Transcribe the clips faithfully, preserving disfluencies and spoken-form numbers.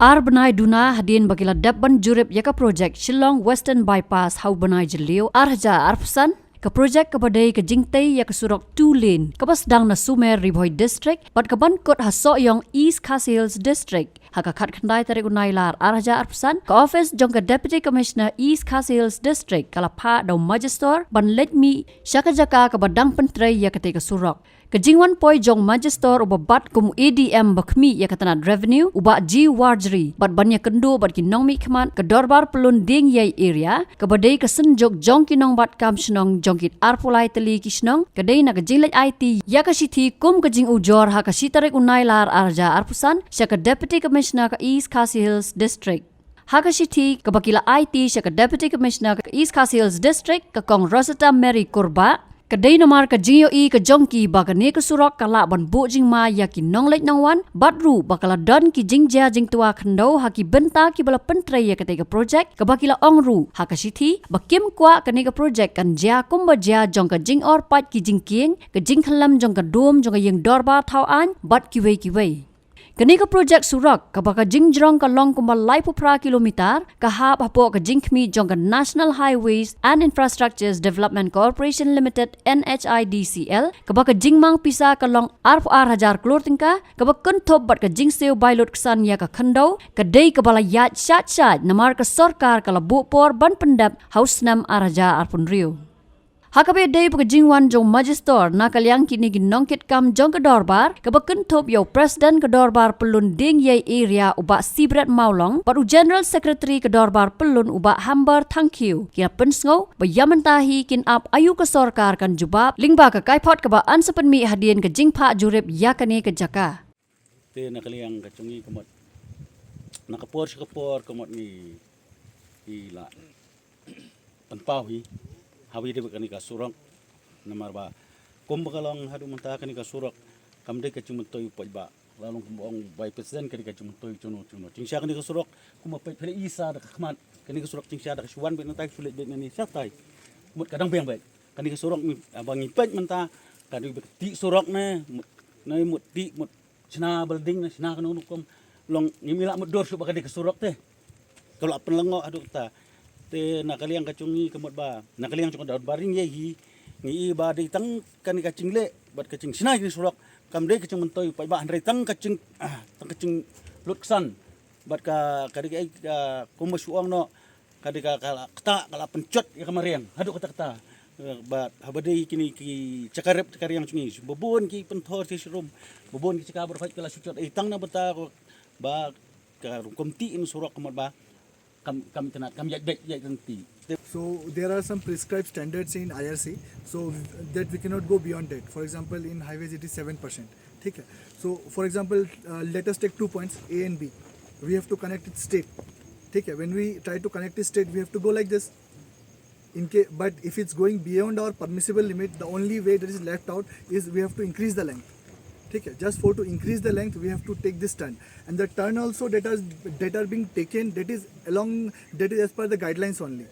Ar bnai duna hadien ba ki la dep ban jurip ïa ka projek Shillong Western Bypass ha u bnai Jylliew ar hajar arphew san, ka projek kaba dei ka jingtei ïa ka surok two lane kaba sdang na Sumer, Ri Bhoi District bad kaban kut ha Sohiong, East Khasi Hills District. Ha ka khatkhyndai tarik u Nailar ar hajar arphew san, ka office jong ka Deputy Commissioner East Khasi Hills District ka la phah da u Magister ban leit mih sha ka jaka kaba dang pyntrei ïa katei ka surok. Ka jingwan poi jong u Magister uba bat kum u A D M ba khmih ïa ka tnat Revenue, u Bah G Warjri, bad ban ïakynduh bad ki nongmihkhmat ka Dorbar Pyllun Diengiei Area, kaba dei ka synjuk jong ki nongbat kam shnong jong ki arphew lai tylli ki shnong, ka dei na ka jingleit aiti ïa ka shithi kum ka jingujor ha ka shi tarik u Nailar ar hajar arphew san sha ka Deputy Commissioner ka East Khasi Hills District. Ha ka shithi kaba ki la aiti sha ka Deputy Commissioner ka East Khasi Hills District, ka Kong Rosetta Mary Kurbah, ka dei namar ka jingïohi ka jong ki ba kane ka surok ka lah ban buh jingma ïa ki nongleit nongwan, bad ruh ba ka la don ki jingjia jingtwa khyndew ha ki bynta kiba la pyntrei ïa katei ka projek, kaba ki la ong ruh ha ka shithi ba kim kwah kane ka projek kan jia kumba jia jong ka jingor pait ki jingkieng, ka jingkhyllem jong ka dum jong ka ïing dorbar thaw aiñ bad kiwei kiwei. Kane ka projek surok kaba ka jingjrong ka long kumba laiphew phra kilometer, ka hap hapoh ka jingkhmih jong ka National Highways and Infrastructures Development Corporation Limited, N H I D C L, kaba ka jingmang pisa ka long arphew ar hajar klur tyngka, kaba kynthup bad ka jingsiew bai lutksan ïa ka khyndew, ka dei kaba la ïaid shait shait namar ka sorkar ka la buh por ban pyndep ha u snem ar hajar arphew hynriew. Ha kaba ïadei bad ka jingwan jong u Magister, na ka liang kine ki nongkitkam jong ka dorbar, kaba kynthup ïa u President ka Dorbar Pyllun Diengiei Area u Bah Sibret Mawlong bad u General Secretary ka Dorbar Pyllun u Bah Hamber Thangkhiew, ki la pynsngew ba ïa mynta hi kin ap aïu ka sorkar kan jubab lyngba ka kaiphod kaba yn sa pynmih hadien ka jingphah jurip ïa kane ka jaka. Te na ka liang ka jong ngi ka mut, na ka por sha ka por ka mut ngi, ngi la pynpaw hi ha kaba ïadei bad kane ka surok. Namar ba kumba ka long haduh mynta kane ka surok kam dei ka jingmyntoi u paidbah. La long kumba ong Vice President, ka dei ka jingmyntoi jong no jong no. Jingshisha kane ka surok kumba peit phi la i sa da ka khmat, kane ka surok jingshisha da ka shu wan beit na tai, ka shu leit beit na ne shatai. Mut ka dang biang beit. Kane ka surok ngi, ba ngi peit mynta ka dei beit ka tih surok ne, mut ne, mut tih, mut shna building ne shna kano kano kum, long ngim lah mutdur shuh ba ka dei ka surok te. Ka la pynlyngngoh haduh katta. Te na ka liang ka jong ngi ka mut ba, na ka liang jong ka dorbar ïing ïa hi, ngi i ba dei tang kane ka jingleh bad ka jingshna kine surok kam dei ka jingmyntoi u paidbah, hynrei tang ka jing, ah, tang ka jinglutksan bad ka, ka dei ka, ah, kumba shu ong noh, ka dei ka, ka la ktah, ka la pynjot ïa ka mariang haduh katta katta. Eh, bad haba dei kine ki jaka rep jaka riang jong ngi, ba bun ki pynthor ki shrum, ba bun ki jaka ba rkhot ka la shu jot, eh, tang na bynta ko ba ka rukom tih ïa kine surok ka mut ba kam, kam itynnad, kam ïaid beit ïaid tang tih. So there are some prescribed standards in I R C, so that we cannot go beyond that. For example, in highways it is seven percent. ठीक है? So for example, uh, let us take two points, A and B. We have to connect it straight. ठीक है? When we try to connect it straight, we have to go like this. In case, but if it's going beyond our permissible limit, the only way that is left out is we have to increase the length. ठीक है? Just for to increase the length, we have to take this turn. And the turn also that are, that are being taken, that is along, that is as per the guidelines only.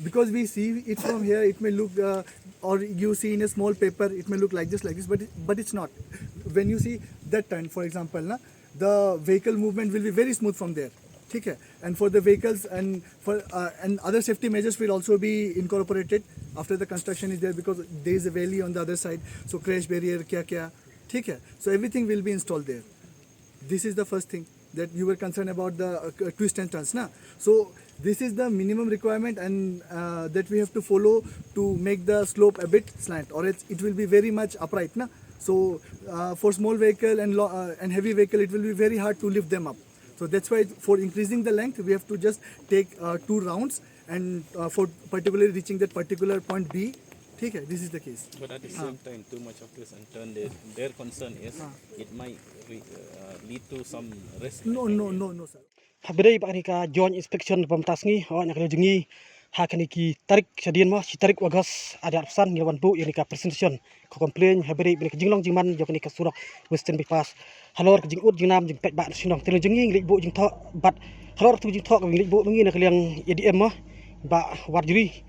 Because we see it from here, it may look, uh, or you see in a small paper, it may look like this, like this, but it, but it's not. When you see that turn, for example, na, the vehicle movement will be very smooth from there. ठीक है? And for the vehicles and for, uh, and other safety measures will also be incorporated after the construction is there, because there is a valley on the other side. So crash barrier, क्या क्या, ठीक है? So everything will be installed there. This is the first thing that you were concerned about, the, uh, twist and turns, na? So this is the minimum requirement, and, uh, that we have to follow to make the slope a bit slant, or else it will be very much upright, na? So, uh, for small vehicle and lo-, uh, and heavy vehicle, it will be very hard to lift them up. So that's why for increasing the length, we have to just take, uh, two rounds, and, uh, for particularly reaching that particular point B, ठीक है, this is the case. But at the same time, too much of twist and turn, their, their concern is it might re-, uh, lead to some risk. No, no, no, no, sir. Haba ïadei bad kane ka joint inspection ba mynta sngi, oh, na ka liang jong ngi, ha kane ki tarik shadien mo, shi tarik August, ar hajar arphew san, ngi la wan buh ïa kane ka presentation, ka complain haba ïadei bad ka jinglong jingman jong kane ka surok Western Bypass. Halor ka jingud jingnam jingpaidbah na shnong, te na ka liang jong ngi ngi leit buh jingthoh, bad halor tu jingthoh kaba ngi leit buh ma ngi na ka liang A D M mo, Bah Warjri,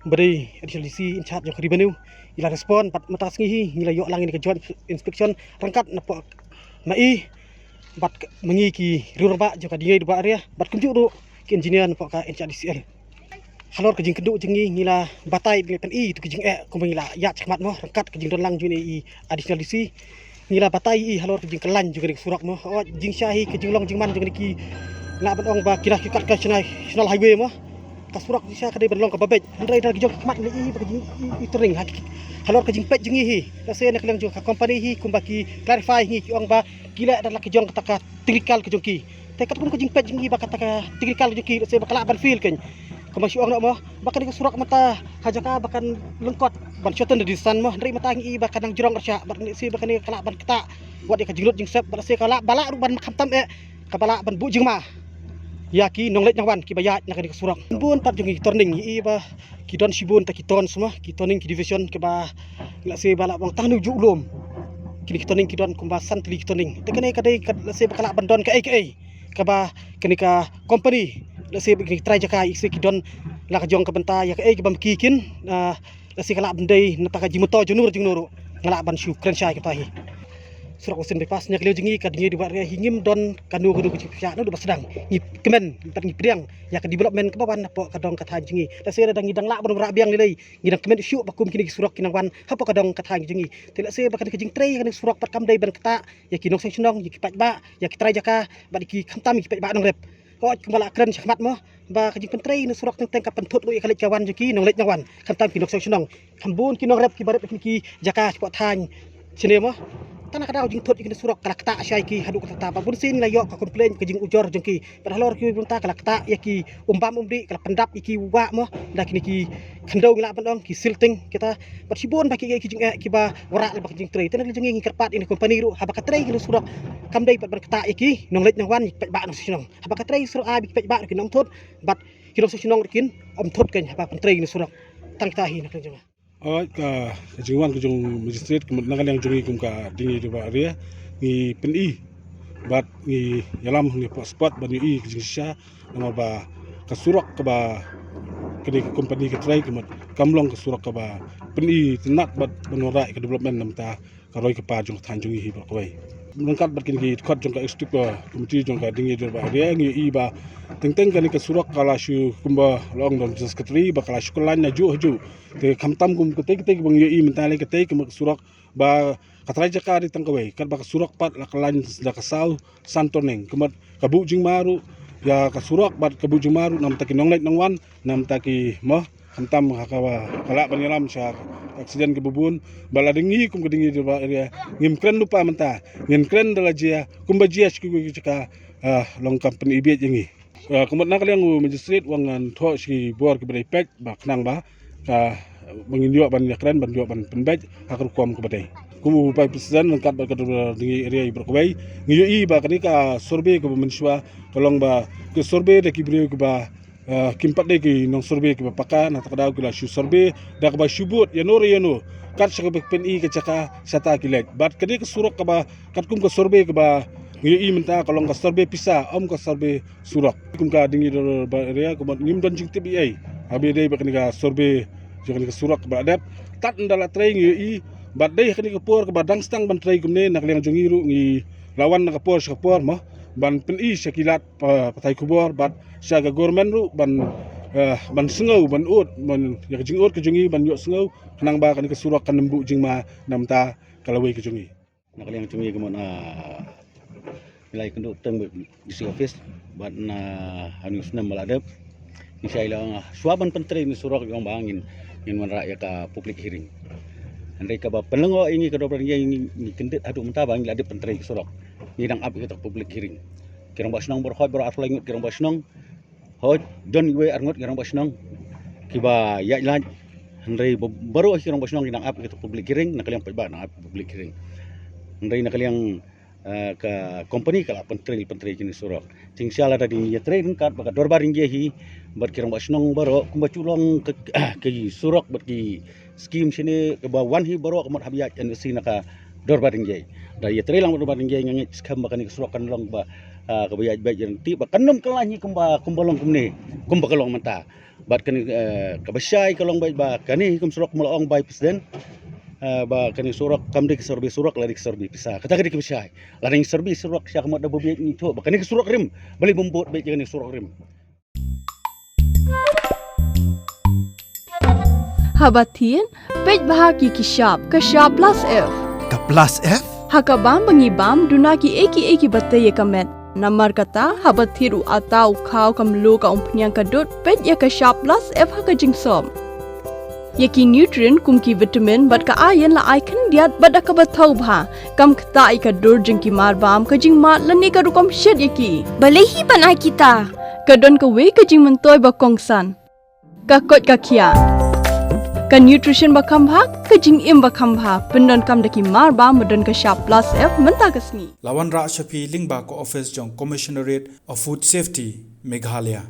ba dei Additional D C in charge jong ka revenue, i la respond, bad mynta sngi hi ngi la ïoh lang ïa kane ka joint inspection ryngkat na pdeng ma i. Bad ka, ma ngi ki riew rangbah jong ka Dieng Iadonbor Area bad kumjuh ruh ki engineer napoh ka N H I D C L. Halor ka jingkynduh jong ngi, ngi la batai bad ngi la pyni ïa tu ka jingeh kumba ngi la ïaid shakhmat mo, ryngkat ka jingdon lang jong i Additional D C. Ngi la batai ïa i halor ka jingkylla jong kane ka surok mo. Hooid, jingshisha hi ka jinglong jingman jong kine ki, lah ban ong ba ki la ki kat ka National Highway mo. Ka surok jingshisha ka dei ban long kaba beit. Hynrei da ka jong ka khmat ngi la ïohi ba ka jing i, i turning ha ki, halor ka jingpeit jong ngi hi. Lehse na ka liang jong ka company hi kumba ki clarify hi, ki ong ba ki leh da la ka jong kata ka technical ka jong ki. Te katkum ka jingpeit jong ngi ba kata ka technical ka jong ki, lehse ba ka lah ban fail kein. Kumba shu ong noh mo, ba kane ka surok mynta ha jaka ba kan lyngkot ban shorten the distance mo, hynrei mynta ngi i ba ka nang jrong rashah, bad ngi i ba kane ka lah ban ktah wat ïa ka jinglut jingsep, bad lehse ka lah, ba lah ruh ban, khamtam eh, kaba lah ban buh jingma ïa ki nongleit nongwan kiba ïaid na kane ka surok. Bun pat jong ngi ki turning, ngi i ba ki don shibun ta ki turns mo, ki turning, ki diversion kiba, lehse ba lah ban tang nu ju lum. Kine ki turning ki don kumba san tylli ki turning. Te kane ka dei ka, lehse ba ka lah ban don kaei kaei kaba kane ka company, lehse ba kine ki trai jaka, lehse ki don la ka jong ka bynta ïa kaei kaba ma ki kin, ah, lehse ka lah ban dei na kata ka jingmyntoi jong no jong no ruh, nga lah ban shu kren shai kata hi. Surok Western Bypass na ka liang jong ngi ka Dieng Iadonbor Area hi, ngim don kano kano ka jingpyrshah naduh ba sdang. Ngi kmen bad ngi pdiang ïa ka development kaba wan hapoh ka dong ka thaiñ jong ngi. Lehse lada ngi dang lah ban wanrah biang lei lei, ngi dang kmen shuh ba kum kine ki surok ki nang wan hapoh ka dong ka thaiñ jong ngi. Te lehse ba kane ka jingtrei kane ka surok pat kam dei ban ktah ïa ki nongshong shnong, ïa ki paidbah, ïa ki trai jaka, bad ïa ki, khamtam ïa ki paidbah nongrep. Hooid, kumba la kren shakhmat mo, ba ka jingpyntrei kane ka surok teng teng ka pynthut ruh ïa ka leit ka wan jong ki nongleit nongwan, khamtam ki nongshong shnong. Kham bun ki nongrep kiba rep ha kine ki jaka shapoh thaiñ shane mo. Tang na ka daw jingthut ïa kane ka surok ka la ktah shai ki haduh katta katta. Bad bun sien ngi la ïoh ka complain ka jingujor jong ki. Bad halor ki mynta ka la ktah ïa ki um bam um dih, ka la pyndap ïa ki wah mo, da kine ki khyndew ngi lah ban ong, ki silting kita. Bad shibun bha ki, ki jingeh kiba wanrah lyngba ka jingtrei. Te na ka liang jong ngi ngi kyrpad ïa kane ka company ruh, haba ka trei kane ka surok, kam dei pat ban ktah ïa ki nongleit nongwan, ïa ki paidbah nongshong shnong. Haba ka trei surok ai ba ki paidbah ruh kin ym thut, bad ki nongshong shnong ruh kin ym thut kein haba pyntrei kane ka surok. Tang kita hi na ka liang jong nga. Hooid, ka, ka jingwan ka jong u magistrate, ka mut na ka liang jong ngi kum ka Dieng Iadonbor Area, ngi pyni bad ngi ïalam hangne hapoh spot ban ïohi ka jingshisha, namar ba ka surok kaba kane ka company ka trei, ka mut kam long ka surok kaba pyni tynnat bad ban wanrah ïa ka development na ka bynta ka roi ka par jong ka thaiñ jong ngi hi baroh kawei. Ryngkat bad kine ki dkhot jong ka executive, uh, committee jong ka Dieng Iadonbor Area, ngi ïohi ba teng teng kane ka surok ka la shu, kumba la ong da u General Secretary, ba ka la shu kylla najuh hajuh. Te khamtam kum katei katei kaba ngi ïohi mynta lei, katei ka mut ka surok ba ka trai jaka dei tang kawei, katba ka surok pat la kylla da ka saw san turning. Ka mut ka buh jingma ruh ïa ka surok bad ka buh jingma ruh na ka bynta ki nongleit nongwan, na ka bynta ki mo, khamtam ha kaba ka lah ban ïalam sha accident kiba bun. Bad lada ngi kum ka Dieng Iadonbor Area ngim kren lypa mynta, ngin kren da la jia kumba jia sha kiwei ki jaka, ah, long kam pyni bieit ïa ngi. Ah, ka mut na ka liang u magistrate u ong ngan thoh sha ki bor kiba dei peit, ba khnang ba, ah, ba ngin ïoh ban ïakren, ban ïoh ban pynbeit ha ka rukom kaba dei. Kum u Vice President ryngkat bad ka Dieng Iadonbor Area baroh kawei, ngi ïohi ba kane ka survey kaba mynshuwa ka long ba ka survey da ki briew kiba, ah, kim pat dei ki nong survey kiba paka, na kata ka daw ki la shu survey da kaba shu bud ïano re ïano, kat sha kaba pyni ka jaka shata ki leit. Bad kane ka surok kaba katkum ka survey kaba ngi ïohi mynta ka long ka survey pisa, ym ka survey surok. Kum ka Dieng Iadonbor Area, ka mut ngim don jingtip ei ei haba ïadei bad kane ka survey jong kane ka surok kaba la dep. Tad ynda la trei ngi ïohi, bad dei ha kane ka por kaba dang sdang ban trei kumne, na ka liang jong ngi ruh ngi la wan na ka por sha ka por mo, ban pyni sha ki lad pa-, pathai khubor bad sha ka government ruh ban, eh, ban sngew, ban ud, ban, ïa ka jingud ka jong ngi ban ïohsngew, khnang ba kane ka surok kan ym buh jingma na ka bynta ka lawei ka jong ngi. Na ka liang jong ngi ka mut, ah, ngi la ïakynduh teng bad D C office bad na ha une u snem ba la dep. Ngi shai la, ah, shuwa ban pyntrei une u surok, ïa ong ba ngin, ngin wanrah ïa ka public hearing. Hynrei kaba pynlyngngoh ïa ngi ka Dorbar Dieng Iai, ngi, ngi kyndit haduh mynta ba ngi la dep pyntrei ka surok. Ngi dang ap ïa kata ka public hearing. Ki rangbah shnong baroh, hooid, baroh arphew lai ngut ki rangbah shnong. Hooid, don iwei ar ngut ki rangbah shnong kiba ïaid lait. Hynrei ba-, baroh ki rangbah shnong ki dang ap ïa kata ka public hearing, na ka liang paidbah dang ap public hearing. Hynrei na ka liang, eh, ka company ka la pyntrei, pyntrei kine ki surok. Jingshisha lada ngi ïatrei ryngkat bad ka Dorbar Dieng Iai hi bad ki rangbah shnong baroh, kumba ju long ka, ki surok bad ki skim shane kaba wan hi baroh ka mut haba ïaid N O C na ka Dorbar Dieng Iai. Da ïatrei lang bad Dorbar Dieng Iai, nga ngeit skhem ba kane ka surok kan long ba, ah, kaba ïaid beit ïaid ryntih, ba kan ym kylla hi kumba, kumba long kumne, kumba ka long mynta. Bad kane, eh, kaba shai ka long beit ba kane hi kum surok kumba la ong bai President, Ah, ba kane surok kam dei ka survey surok, la dei ka survey pisa. Kata ka dei ka pisa. La dei survey surok sha ka mut da ba bieit ngi thoh ba kane ka surok rim, balei bym bud beit kane surok rim. Haba thied, peit bha ki ki shap, ka shap plus F. Ka plus F? Ha ka bam ba ngi bam, duna ki ei ki ei ki ba tei ïa ka met. Namar kata, haba thied u ata, u khaw, ka mluh, ka umphniang, ka dud, peit ïa ka shap plus F ha ka jingsop. Ïa ki nutrient kum ki vitamin bad ka iron la ai khyndiat bad da kaba thaw bha. Kam ktah ïa ka dur jong ki marbam, ka jingmad lane ka rukom shet ïa ki. Balei hi ban ai kita? Ka don kawei ka jingmyntoi ba kongsan. Ka koit ka khiah. Ka nutrition ba kham bha, ka jingim ba kham bha. Pyndonkam da ki marbam ba don ka shap plus F mynta ka sngi. La wanrah sha phi lyngba ka office jong Commissionerate of Food Safety, Meghalaya.